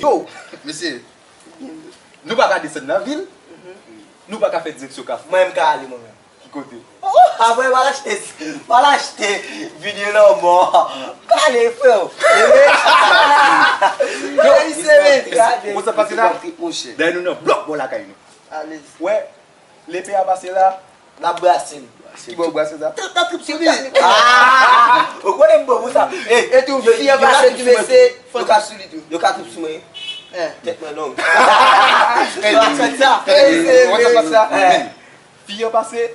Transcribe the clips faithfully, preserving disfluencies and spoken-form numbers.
Yo, mesye, nou pa ka desann nan vil, nou pa ka fè direksyon Kafou. Mwen, m ka ale mwen menm. Ki kote? Apre, m al achte, m al achte vinil lanmò. M ka ale, freo. Yo, se men, gade. Konsa pase la. Dayè nou nan blòk bò lakay nou. Alèz. Wè, lepe a pase la. N ap brase l. Ki bò w brase sa? Tap, tap, tap sou li. Ah! Ou konnen m bon pou sa. E tou, fi an pase tou, mesye, fò tap sou li tou. Yo ka trip sou mwen. Tèt mwen long. Sa fè sa. Wè sa fè sa. Fi an pase,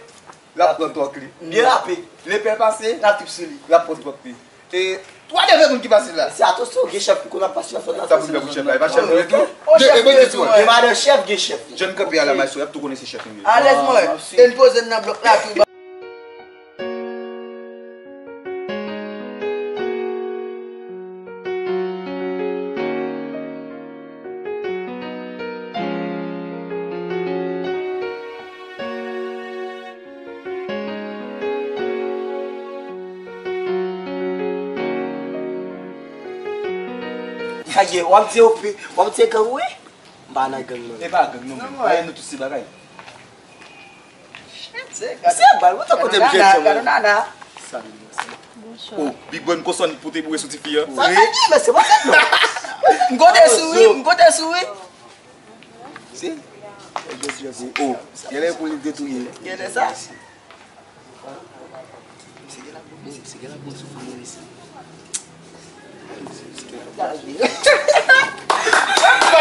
l ap pran twòk li. Byen rapid. Lepè pase, l ap trip sou li. L ap pran twòk li. E twa dènye moun ki pase la. Se atansyon, gen chèf ki konn ap pase nan fòt la. Sa pou fè pou chèf la, e pa chèf nou ye tou? O, chèf nou ye tou, wi. E madan chèf gen chèf li. Jèn kanpe a la, maestro, y ap tou konnen se chèf nou ye. Alèz mwen. E n poze n nan blòk la tou. Sa ye, w ap di yo pi, w ap di gang wi? M pa nan gang non. E pa gang non, men. Wè, nou tout se bagay. Se bal, mwen te kote m jwenn sa, mwen. Salut, merci. Bonsoir. Oh, Big Brun konsa n pote boure sou ti fi an. Sa fè ki, men se pa sa non. M kote sou wi, m kote sou wi. Si? Oh, genlè pou li detouye. Genlè sa. Pa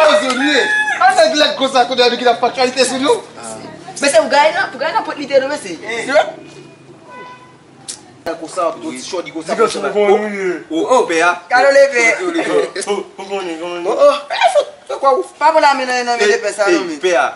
oze nou ye. An nèg lèd konsa kote nou ki t ap fè kalite sou nou. Mesye, ou gaye nan, ou gaye nan pwent lite nou, mesye. Konsa, yon ti chòdi konsa, konsa. Oh, oh, pè a. Kado leve. Oh, oh. Fè kwa ou? Pa pou la men nan, nan men de pè sa, non, men. Pè a.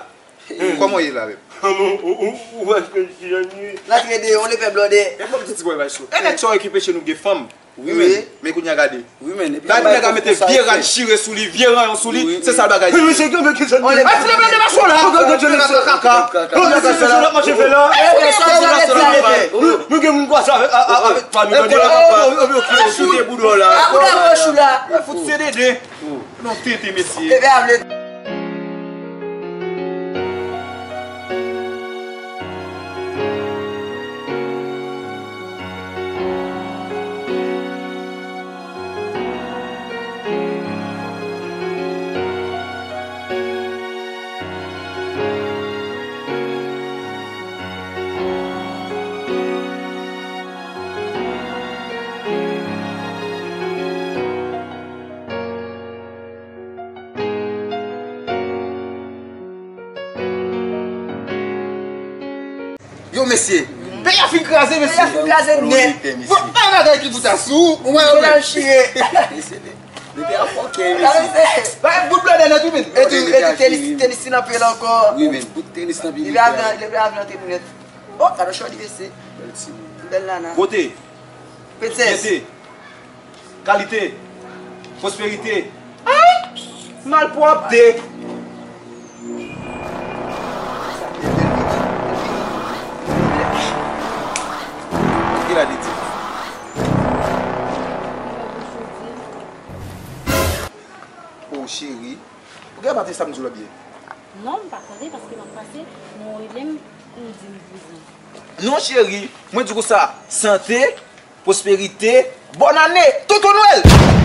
Kòman w ye la menm? Ou wè ke ti jan li ye. L antre deyò, on lepè blòdè. E bon, ti bòy bay sou. E nèg sa yo ki peche nou gen fanm. Wi, men. Men kounye a gade. Wi, men. Gade nèg la mete vye rad chire sou li, vye ranyon sou li. Se sa l bagay. Wi, se gen ki jan li ye. Ati le blòdè pa sou la. Kaka. Kaka se sa l ap mache fè la. Nou gen moun kwaze avèk, avèk fami blòdè la. Chute boudò la. Fout se dede. Non, tenten, mesye. Bebe a vle. Yo, mesye, peyi a fin kraze, mesye. Peyi a fin kraze nèt. Bon, pa bagay ki bout a sou, ou wè, ou wè. Mesye, mesye, mesye. Bagay bout blòdè nèt, wi, men. E tou, e tou, tenis, tenis nan pye l ankò. Wi, men, bout tenis nan pye l. Li vle avyon, li vle avyon te pou nèt. Oh, gade chòdi, mesye. Bèl nana. Kote? Princess. Kalite, pwosperite, malpwòpte. Ki la de di? O cheri, ou gen maten sa m di w la byen? Non, m pa tande paske m ap pase, men w rele m pou w di m prezan. Non cheri, mwen di konsa, sante, pwosperite, bòn ane, tonton Nwèl!